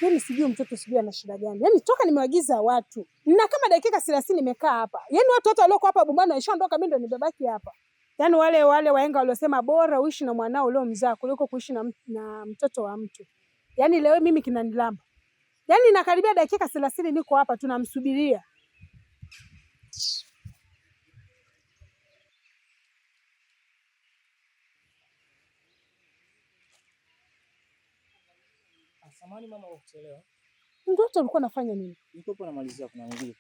Yaani sijui mtoto sijui ana shida gani. Yaani toka nimeagiza watu na kama dakika 30 nimekaa hapa. Yaani watu wote walioko hapa Bumbani waishaondoka, mimi ndo nimebaki hapa. Yaani wale wale wahenga waliosema bora uishi na mwanao uliomzaa kuliko kuishi na mtoto wa mtu. Yaani leo mimi kinanilamba. Yaani nakaribia dakika 30 niko hapa tunamsubiria. Samahani mama kwa kuchelewa. Mtoto alikuwa anafanya nini? Nilikuwa namalizia kuna ngili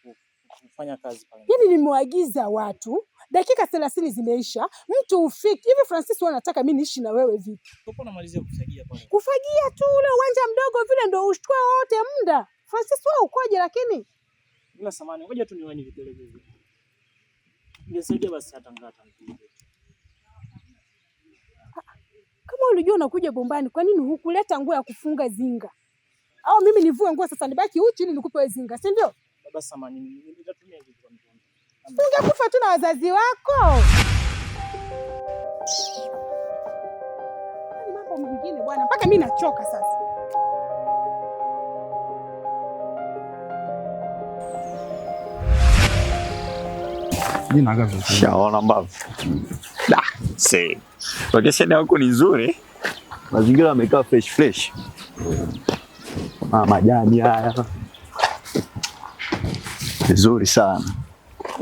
kufanya kazi pale. Yaani nimewaagiza watu, dakika 30 zimeisha, mtu ufiki. Hivi Francis wewe unataka mimi niishi na wewe vipi? Nilikuwa namalizia kufagia pale. Kufagia tu ule uwanja mdogo vile ndio ushtua wote muda. Francis wewe ukoje lakini? Bila samahani, ngoja tu niwahi nivipeleke hivi. Ningesaidia basi hata ngata. Kama ulijua unakuja Bombani, kwa nini hukuleta nguo ya kufunga zinga? Au mimi nivue nguo sasa nibaki uchi ili nikupe wewe zinga, si ndio? Baba samahani, nitatumia hivi kwa mkono. Ungekufa tu na wazazi wako. Ni mambo mengine bwana, mpaka mimi nachoka sasa. Shaona mbavu. Da, see. Location yako ni nzuri. Mazingira yamekaa fresh fresh. Ah, majani haya. Vizuri sana.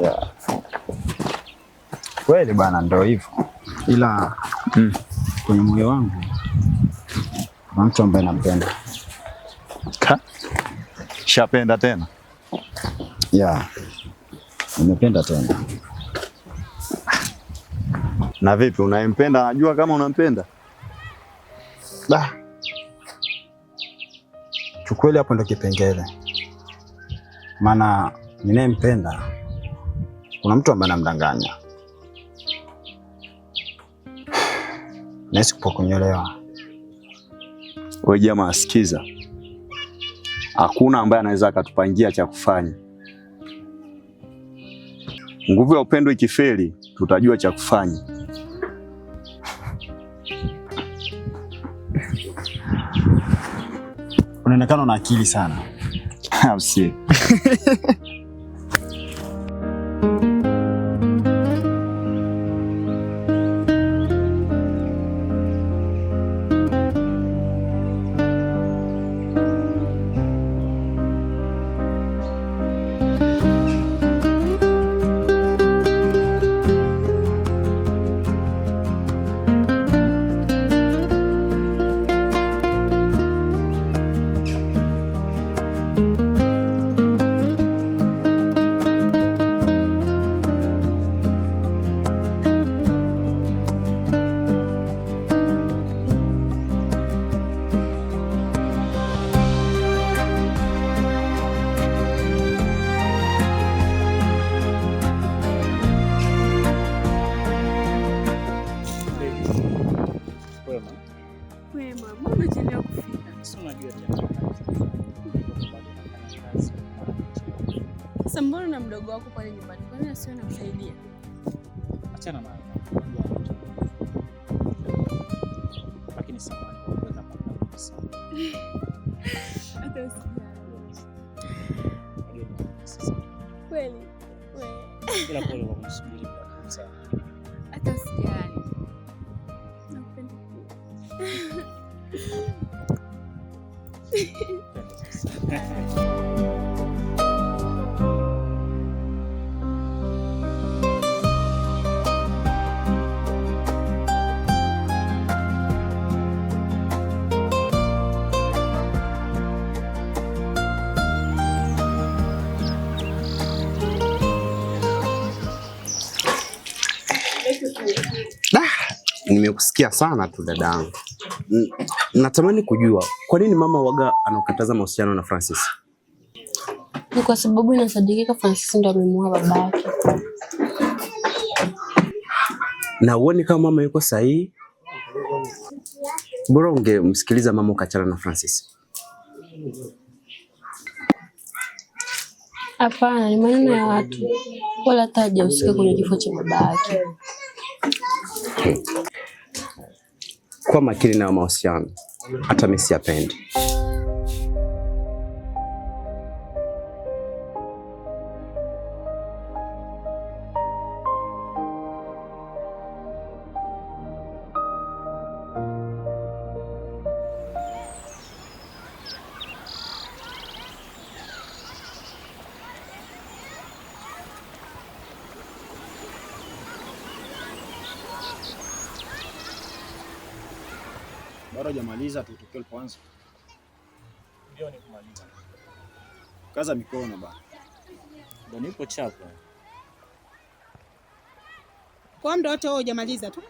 Yeah. Kweli bwana, ndo hivyo, ila kwenye moyo wangu kuna mtu ambaye nampenda. Ka? Shapenda tena? Yeah, nimependa tena. Na vipi, unayempenda anajua kama unampenda? Da, kiukweli hapo ndo kipengele, maana ninayempenda kuna mtu ambaye anamdanganya, nahisi kupokonyolewa. Wewe jamaa, sikiza, hakuna ambaye anaweza akatupangia cha kufanya. Nguvu ya upendo ikifeli, tutajua cha kufanya. Unaonekana una akili sana. Usi. Kwema. Kwema, mbona umechelewa kufika? Si unajua tena. Bado nafanya kazi. Sasa mbona na mdogo wako pale nyumbani? Kwa nini asiwe anakusaidia? Achana nayo. Lakini samahani kwa kuweka muda mwingi sana. Hata usijali. Unajua ni sasa. Kweli. Wewe. Ila pole kwa kumsubiri muda mrefu sana. Hata usijali. Nakupenda pia. Twende sasa. Nimekusikia sana tu dadangu. Natamani kujua kwa nini mama waga anakataza mahusiano na Francis. Ni kwa sababu inasadikika Francis ndo amemuua babake. Na uone kama mama yuko sahihi? Bora ungemsikiliza mama ukachana na Francis. Hapana, ni maneno ya watu, wala hata hajahusika kwenye kifo cha baba yake. Kuwa makini na mahusiano, hata mimi siyapendi. Bado hujamaliza tutokee ulipoanza. Ndio nikumaliza. Kaza mikono bana. Ndio nipo chapo. Kwa muda wote wewe hujamaliza tu.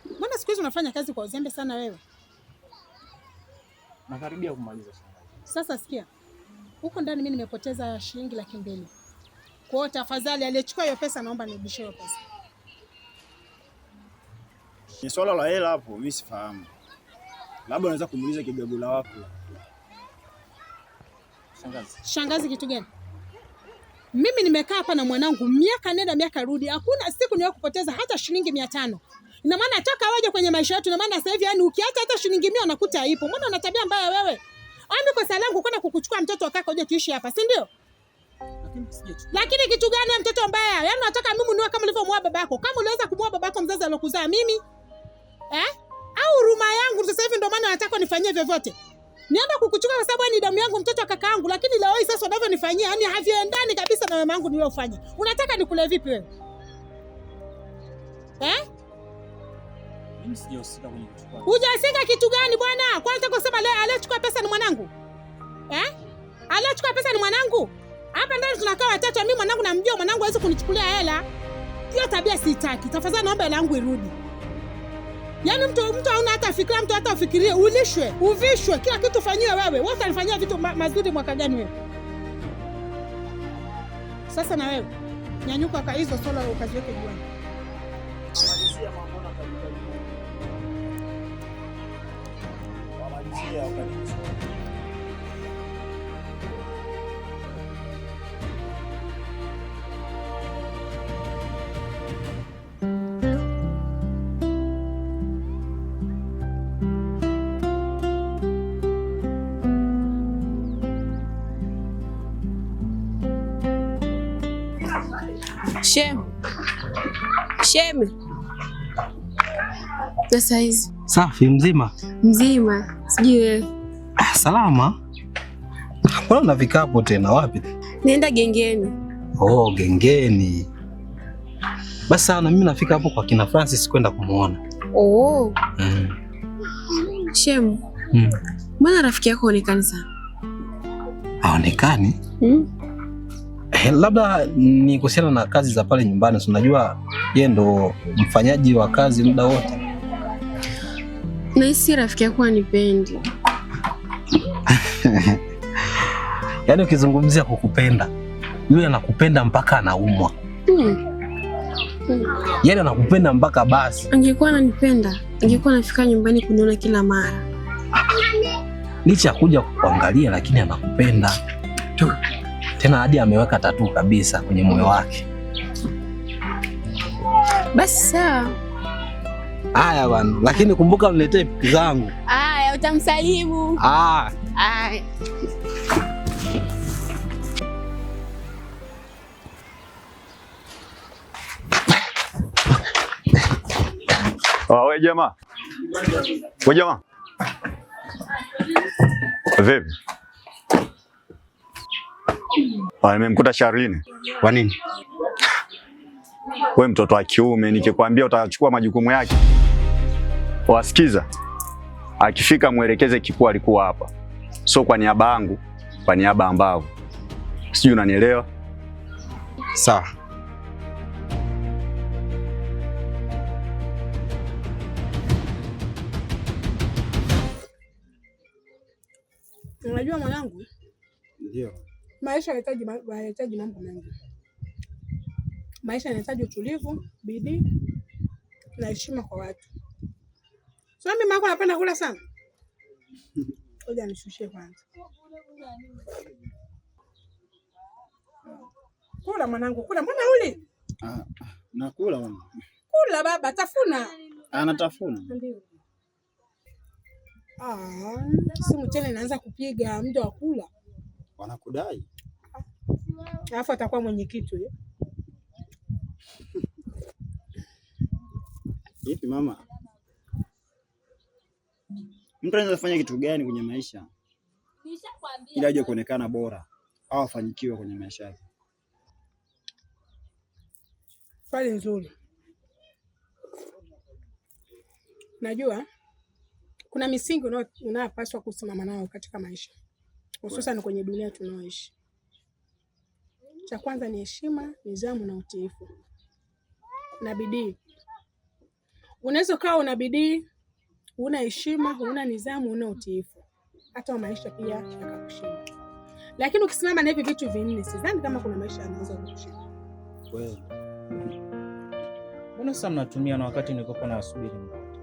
Mbona siku hizi unafanya kazi kwa uzembe sana wewe? Nakaribia kumaliza shangazi. Sasa sikia, huko ndani mimi nimepoteza shilingi 200,000. Kwa hiyo tafadhali, aliyechukua hiyo pesa naomba nirudishie hiyo pesa. Ni swala la hela hapo, mimi sifahamu. Labda unaweza kumuuliza kigagula wako. Shangazi. Shangazi kitu gani? Mimi nimekaa hapa na mwanangu miaka nenda miaka rudi, hakuna siku niwahi kupoteza hata shilingi 500. Ina maana toka waje kwenye maisha yetu, ina maana sasa hivi yani ukiacha hata shilingi 100 unakuta haipo. Mbona una tabia mbaya wewe? Ami kosa langu kwenda kukuchukua mtoto wa kaka uje tuishi hapa, si ndio? Lakini sijachukua. Lakini kitu gani ya mtoto mbaya? Yaani unataka mimi niwe kama ulivyomuoa babako. Kama uliweza kumuoa babako mzazi alokuzaa mimi? Eh? Au huruma yangu sasa hivi ndio maana nataka nifanyie vyovyote. Nienda kukuchukua kwa sababu ni damu yangu mtoto wa kaka yangu, lakini leo hii sasa unavyonifanyia yani haviendani kabisa na mama yangu niliyofanya. Unataka nikule vipi wewe? Eh? Mimi sijahusika kwenye kuchukua. Hujahusika kitu gani bwana? Kwanza kusema leo aliyechukua pesa ni mwanangu. Eh? Aliyechukua pesa ni mwanangu. Hapa ndani tunakaa watatu, mimi mwanangu namjua, mwanangu hawezi kunichukulia hela. Hiyo tabia sitaki. Tafadhali naomba hela yangu irudi. Yaani mtu hauna hata fikra, mtu hata ufikirie, ulishwe, uvishwe, kila kitu fanyiwe wewe. Wewe utanifanyia vitu mazuri mwaka gani wewe? Sasa na wewe nyanyuka kwa hizo sola ukaziweke juani. Malizia mambo na kabisa. Wamalizia ukanizo. Shem. Shem. Sasa hizi. Safi mzima? Mzima. Sijui wewe. Ah, salama. Mbona una vikapu tena wapi? Naenda gengeni. Oh, gengeni. Basi sana mimi nafika hapo kwa kina Francis kwenda kumuona. Oh. Shem. Mbona rafiki yako haonekani sana? Haonekani? Labda ni kuhusiana na kazi za pale nyumbani, si unajua yeye ndo mfanyaji wa kazi muda wote. Nahisi rafiki yako hanipendi. Yaani ukizungumzia kukupenda, yule anakupenda mpaka anaumwa. Yaani anakupenda mpaka basi. Angekuwa ananipenda, angekuwa anafika nyumbani kuniona kila mara. Licha ya kuja kukuangalia lakini anakupenda. Tena hadi ameweka tatuu kabisa kwenye moyo wake. Basi sawa. Haya bwana, lakini kumbuka uniletee pipi zangu. Haya, utamsalimu. Ah. Haya. Ah, wewe jamaa. Wewe jamaa. Vipi? Ah, nimemkuta Charlene. Kwa nini? Wewe mtoto wa kiume, nikikwambia utachukua majukumu yake. Wasikiza. Akifika mwelekeze kikuu alikuwa hapa. So kwa niaba yangu, kwa niaba ambao. Sijui unanielewa? Sawa. Unajua mwanangu? Ndio. Maisha yanahitaji mambo mengi. Maisha yanahitaji utulivu, bidii na heshima kwa watu. Sio mimi mama napenda kula sana. Ngoja nishushie kwanza. Kula mwanangu, kula. Mbona uli? Ah, nakula mama. Kula baba, tafuna. Anatafuna. Ndio. Ah, simu tena inaanza kupiga muda wa kula. Wanakudai. Alafu atakuwa mwenyekiti huyo. Vipi mama? Mtu anaweza kufanya kitu gani kwenye maisha ili aje kuonekana bora au afanikiwe kwenye maisha yake? Swali nzuri. Najua Kuna misingi unayopaswa kusimama nayo katika maisha, hususan kwenye dunia tunayoishi. Cha kwanza ni heshima, nidhamu na utiifu na bidii. Unaweza ukawa una bidii, una heshima, una nidhamu, una utiifu, hata maisha pia yakakushinda. Lakini ukisimama na hivi vitu vinne, sidhani kama kuna maisha yanaweza kukushinda. Kweli. Mbona sasa mnatumia na wakati nilikokuwa nawasubiri muda wote?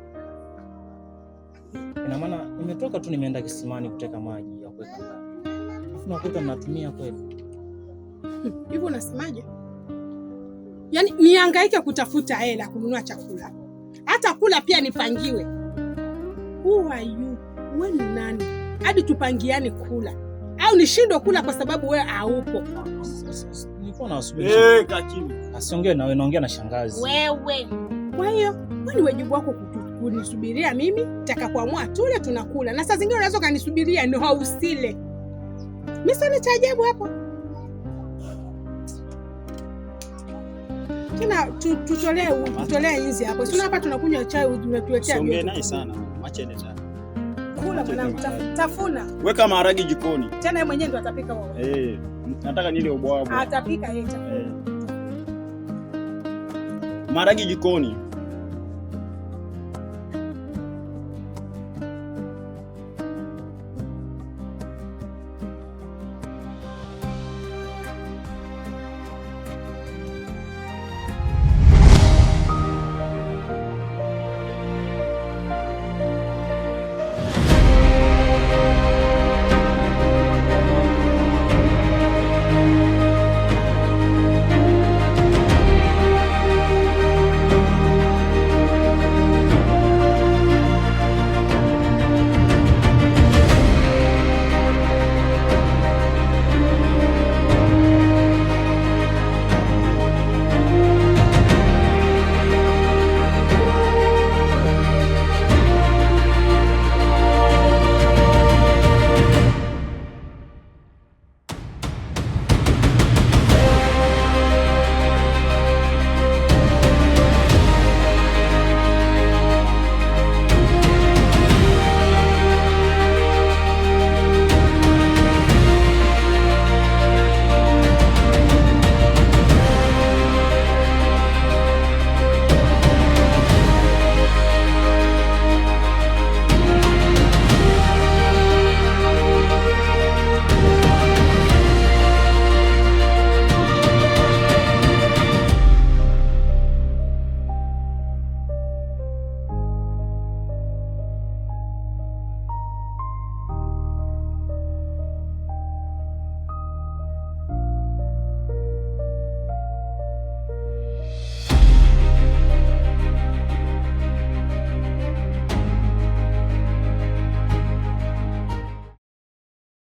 Ina maana nimetoka tu nimeenda kisimani kuteka maji ya kuweka ndani. Alafu nakuta mnatumia kweli. Hivyo unasemaje? Yaani nihangaike kutafuta hela kununua chakula, hata kula pia nipangiwe. Who are you? Wewe ni nani hadi tupangiane kula, au nishindwe kula kwa sababu wewe haupo? Nilikuwa nawasubiri. Eh, kaa kimya. Asiongee na wewe, naongea na shangazi. Wewe kwa hiyo wewe ni wajibu wako kunisubiria mimi, takapoamua tule tunakula, na saa zingine unaweza ukanisubiria ndio hausile. Mimi sioni cha ajabu hapo. Tena tutolee hizi hapo. Sio hapa tunakunywa chai unatuletea Usiongee joto. naye sana. Mwache ende ndani. Kula mwanangu, tafuna. Weka maharagi jikoni. Tena yeye mwenyewe ndo atapika wewe. Eh, nataka nile ubwabwa. Atapika yeye chakula. Eh. Maharagi jikoni.